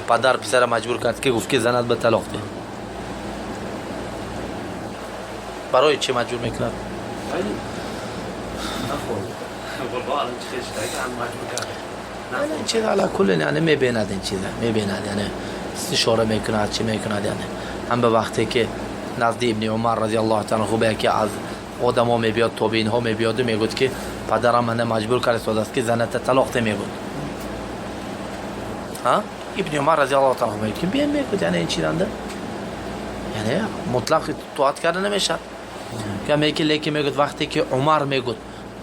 Падар писара маҷбур кард, ки гуфт, ки занат ба талоқ деҳ. Барои чӣ маҷбур мекунад? Ин чиз ала кулл, яъне мебинад, ин чиза мебинад, яъне истишора мекунад, чӣ мекунад, яъне ҳам ба вақте ки назди Ибни Умар разияллоҳу таала анҳу ба яке аз одамо мебиёд, тобеинҳо мебиёду мегӯяд, ки падарам мана маҷбур карда истодааст, ки заната талоқ де, мегӯяд. Ибни Умар разияллоҳу таала анҳу мегӯяд, ки биям, мегӯяд, яъне ин чизанда яъне мутлақ тоат карда намешавад. Меги, лекин мегӯяд, вақте ки Умар мегӯяд,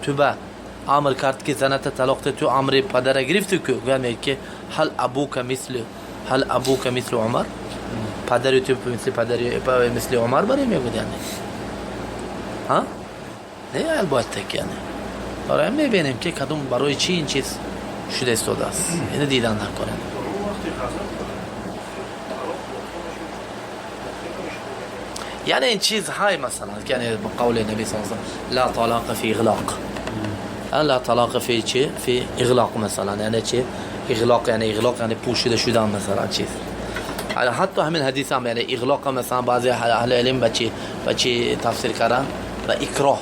ту ба амр кард, ки заната талоқ де, ту амри падара гирифтӣ ку? Гӯяд, мегӯяд, ки ҳал абука мислу Умар, падари ту мисли падари, мисли Умар баре, мегӯяд, яъне ҳа не, албатта ки яъне барои мебинем, ки кадом барои чӣ ин чиз шуда истодааст, ина дидан дар кор. Яъне ин чиз ҳай, масалан, яъне қавли наби с ла талақа фи иғлоқ, ла талақа фи чи, фи иғлоқ, масалан, яъне чи иғлоқ, яъне иғлоқ, яъне пӯшида шудан, масалан, чиз. Ҳатто ҳамин ҳадис ҳам, яъне иғлоқа, масалан, баъзе аҳли илм ба чи тафсир карданд? Ба икроҳ.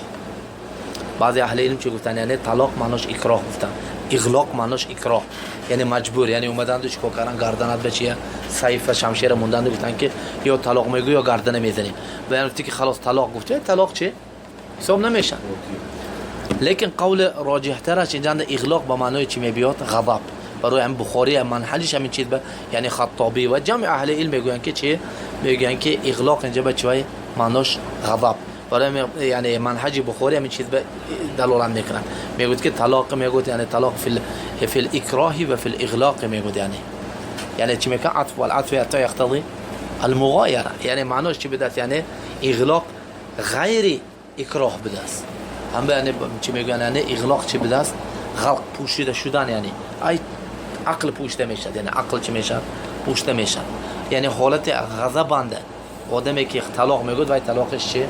Баъзе аҳли илм чӣ гуфтанд? Яъне талоқ маънош икроҳ гуфтанд, иғлоқ маънош икроҳ, яъне маҷбур, яъне омаданду чикор кардан? Гарданат ба чия, сайфа, шамшера монданду гуфтанд, ки ё талоқ мегӯ, ё гардана мезанем. Ва яъне гуфти, ки халос, талоқ гуфти, талоқ чи ҳисоб намешавад. Лекин қавли роҷиҳтараш инҷанда иғлоқ ба маънои чӣ мебиёд? Ғазаб. Барои ҳамин Бухорӣ манҳаҷиш ҳамин чиз, яъне Хаттобӣ ва ҷамъи аҳли илм мегӯянд, ки чи мегӯянд? Ки иғлоқ инҷа ба чивай маънош ғазаб. Барои яъне манҳаҷи Бухорӣ ҳамин чиз ба далолат мекунад. Мегӯяд, ки талоқ, мегӯяд, яъне талоқ фил икроҳи ва фил иғлоқи, мегӯяд, яъне чӣ мекунад? Атф, вал атф яқтади алмуғояра. Яъне маънош чӣ будааст? Яъне иғлоқ ғайри икроҳ будааст. Ҳам яъне чӣ мегӯянд? Яъне иғлоқ чӣ будааст? Ғалқ, пӯшида шудан, яъне ай ақл пӯшида мешавад, яъне ақл чӣ мешавад? Пӯшида мешавад. Яъне ҳолати ғазабанда одаме ки талоқ мегӯяд, вай талоқиш чи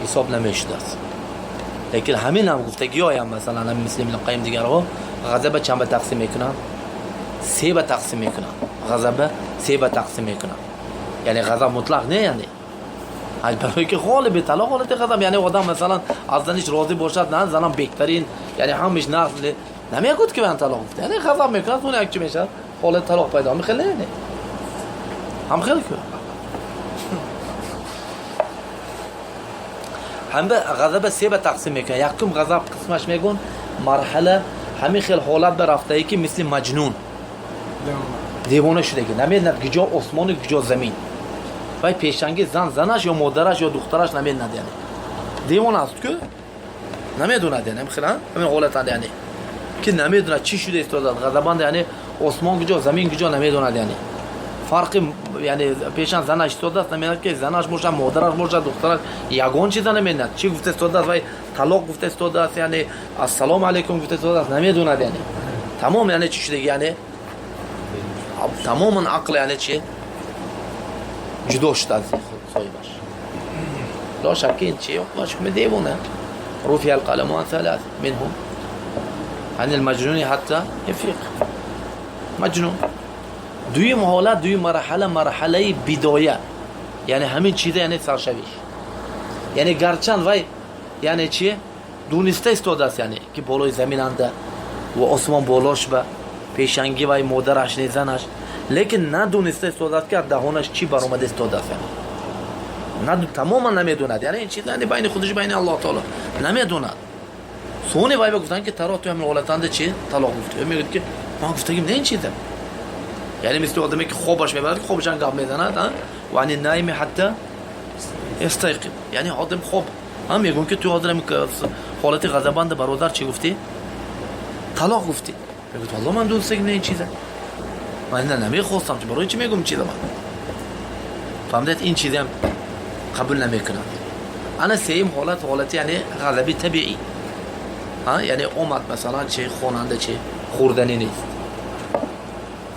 ҳисоб намешудааст. Лекин ҳамин ҳам гуфтагиҳоям, масалан, ҳамин мисли Ибни Қайим, дигарҳо ғазаба чанд ба тақсим мекунанд? Се ба тақсим мекунанд. Ғазаба се ба тақсим мекунанд. Яъне ғазаб мутлақ не, яъне барои ки ғолиби талоқ ҳолати ғазаб, яъне одам, масалан, аз заниш розӣ бошад, на занам беҳтарин, яъне ҳамиш нағз, намегӯяд, ки ман талоқ гуфта, яъне ғазаб мекунад, он як чӣ мешавад? Ҳолати талоқ пайдо мехел, не, ҳам хел ку. Ҳамба ғазаба се ба тақсим мекунад. Якум ғазаб қисмаш мегӯн марҳала ҳамин хел ҳолат ба рафтае, ки мисли маҷнун, девона шудаги, намедонад куҷо осмону куҷо замин. Вай пешанги зан, занаш ё модараш ё духтараш намедонад, яъне девона аст ку, намедонад, яъне хел ҳамин ҳолатанд, яъне ки намедонад чӣ шуда истодад. Ғазабанд, яъне осмон куҷо, замин куҷо намедонад, яъне фарқи, яъне пешан занаш истодааст, намедонад, ки занаш бошад, модараш бошад, духтараш, ягон чиза намедонад, чӣ гуфта истодааст. Вай талоқ гуфта истодааст, яъне ассалому алайкум гуфта истодааст, намедонад, яъне тамом, яъне чӣ шудаги, яъне тамоман ақл, яъне чи ҷудо шуда аз соҳибаш. Ло шак, ин чи ҳукми девона. Руфиа алқаламу ан салас, минҳум ан алмаҷнуни ҳатта яфиқ, маҷнун. Дуюм ҳолат, дуюм марҳала, марҳалаи бидоя, яъне ҳамин чиза, яъне саршавиш, яъне гарчанд вай, яъне чи дуниста истодааст, яъне ки болои заминанда ва осмон болош ба пешанги вай модараш не, занаш, лекин надониста истодааст, ки аз даҳонаш чӣ баромада истодааст, яъне тамоман намедонад, яъне ин чиз, яъне байни худаш, байни Аллоҳ таоло намедонад. Сони вай ба гуфтанд, ки таро ту ҳамин ҳолатанда чи талоқ гуфти? Мегӯяд, ки ман гуфтагим не ин чиза. Яъне мисли одаме, ки хобаш мебарад, ки хобашан гап мезанад, ва ани найми ҳатта ястайқиб, яъне одам хоб мегӯм, ки ту ҳозир ҳолати ғазабанда, бародар, чӣ гуфтӣ? Талоқ гуфтӣ. Мегӯяд: валло, ман донистагим не ин чиза, ман ина намехостам, барои чӣ мегӯм чиза ман? Фаҳмидед, ин чизам қабул намекунад. Ана сеюм ҳолат, ҳолати, яъне ғазаби табиӣ, яъне омад, масалан, чи хонанда, чи хӯрданӣ нест,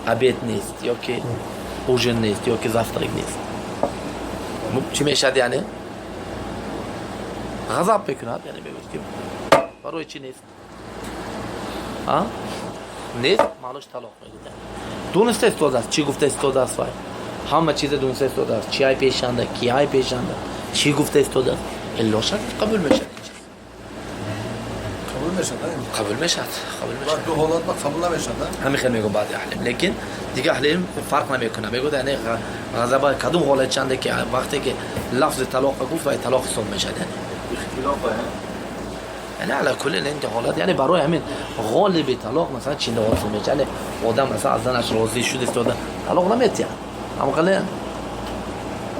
обед нест, ё ки ужин нест, ё ки завтрак нест, чӣ мешавад? Яъне ғазаб мекунад, яъне мегӯяд, ки барои чӣ нест? Нест, маънош талоқ мегӯяд. Дониста истодааст, чӣ гуфта истодааст, вай ҳама чиза дониста истодааст, чиай пешанда, киай пешанда, чӣ гуфта истодааст. Илло шак қабул мешавад. Қабул мешавад? Қабул мешавад, қабул мешавад. Ду ҳолат ба қабул намешавад? Ҳамин хел мегӯ баъди аҳли, лекин дигар аҳли илм фарқ намекунад, мегӯяд, яъне ғазаба кадом ҳолат чанде ки вақте ки лафзи талоқа гуфт, вай талоқ ҳисоб мешавад, яъне Ихтилоф. Яъне ала кулли ин ҳолат, яъне барои ҳамин ғолиби талоқ масалан чинда ҳосил мешавад, яъне одам масалан аз занаш розӣ шуд истода, талоқ наметиҳад, ҳамқале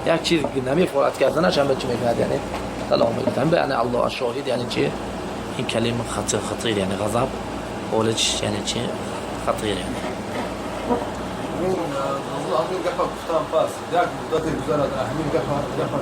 як чиз намефорад ки аз занаш ҳама чӣ мекунад, яъне талоқ мекунад. Ҳам яъне Аллоҳ шоҳид, яъне чи ин калима хатир, хатир, яъне ғазаб ҳолатш, яъне чи хатир, яъне. Ҳамин гапа гуфтам, пас як муддате гузарад, ҳамин гапа.